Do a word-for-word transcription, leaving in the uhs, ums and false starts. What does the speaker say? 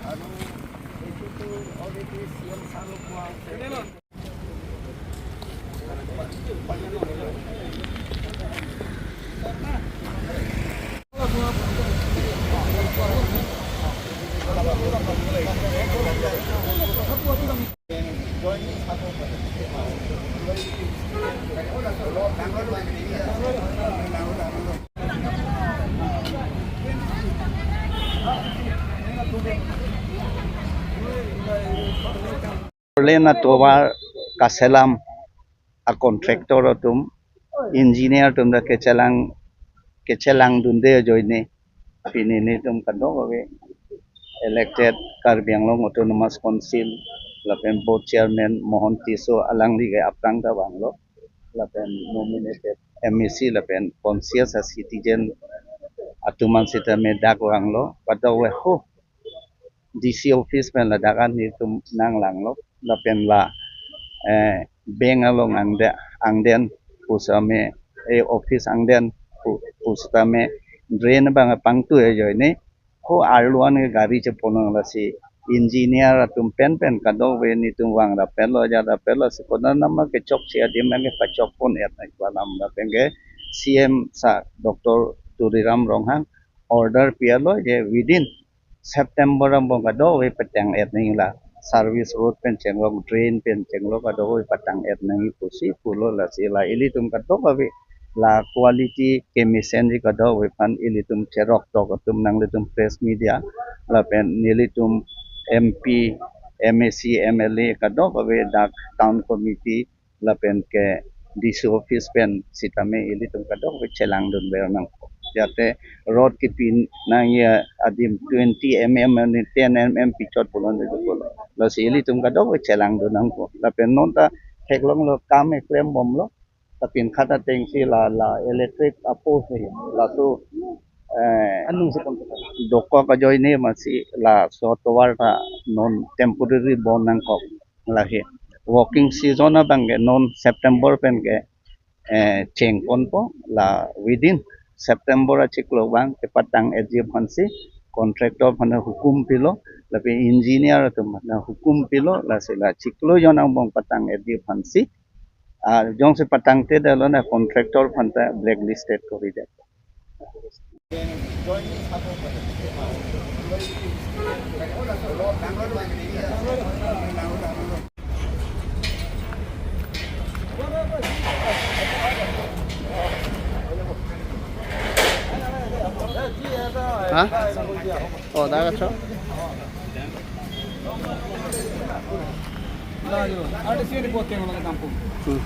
আৰু এইটোতো already C M ছাৰক কোৱা আছে। Four lane atovar kaselam a contractor atum, engineer atum ta kechelang, kechelangdunde ajoine pini nelitum kadokave elected Karbi Anglong Autonomous Council lapen board chairman Mohan Tisso alangli ke aphrang ta vanglo, lapen nominated M A C lapen conscious a citizen atum an sitame dak vanglo, kadokave ho D C office pen ladak an nelitum nanglanglo, lapen la, eh, bank along angde-, angden pusitame, eh, office angden pu-, pusitame drain abang pangtu ajoine ho arlo an ke gari cheponang, lasi engineer atum pen pen kadokave nelitum vang rapetlo, ajat rapetlo, si konat nama kechokche adim abang ke pachokpon-et nangji alam lapen ke C M sir Doctor Tuliram Ronghang order pilo je within September angbong kadokave patang-et nangji, la service road pen chenglok, drain pen chenglok kadokave patang-et nangji pusi pulo, lasi la ilitum kadokave la quality kemesenji kadokave aphan ilitum cherok tok atum nanglitum press media lapen nelitum M P, M A C, M L A kadokave dak town committee lapen ke D C office pen sitame ilitum kadokave chelangdunver nangkok. Jate road kepi nangji adim twenty M M ani ten M M pichot pulo nangji pulo. Lasi ilitum kadokave chelangdun nangkok. Lapen non ta theklonglo, kam eklembomlo. Lapen khata atengsi la, la electric a post he, laso, eh, anung si kon dokok ajoine masi laso atovar ta non temporary bon nangkok. Lahei working season abang ke non September pen ke, eh, chengponpo, la within September achiklo abang kepatang-etji aphansi contractor aphan hukum pilo, lapen engineer atum aphan hukum pilo, lasi la chiklo jon angbong patang-etji aphansi, ah, jongsi patangte detlo na contractor aphan ta blacklisted kori det. Ha? Oh, dak acho. Hmm.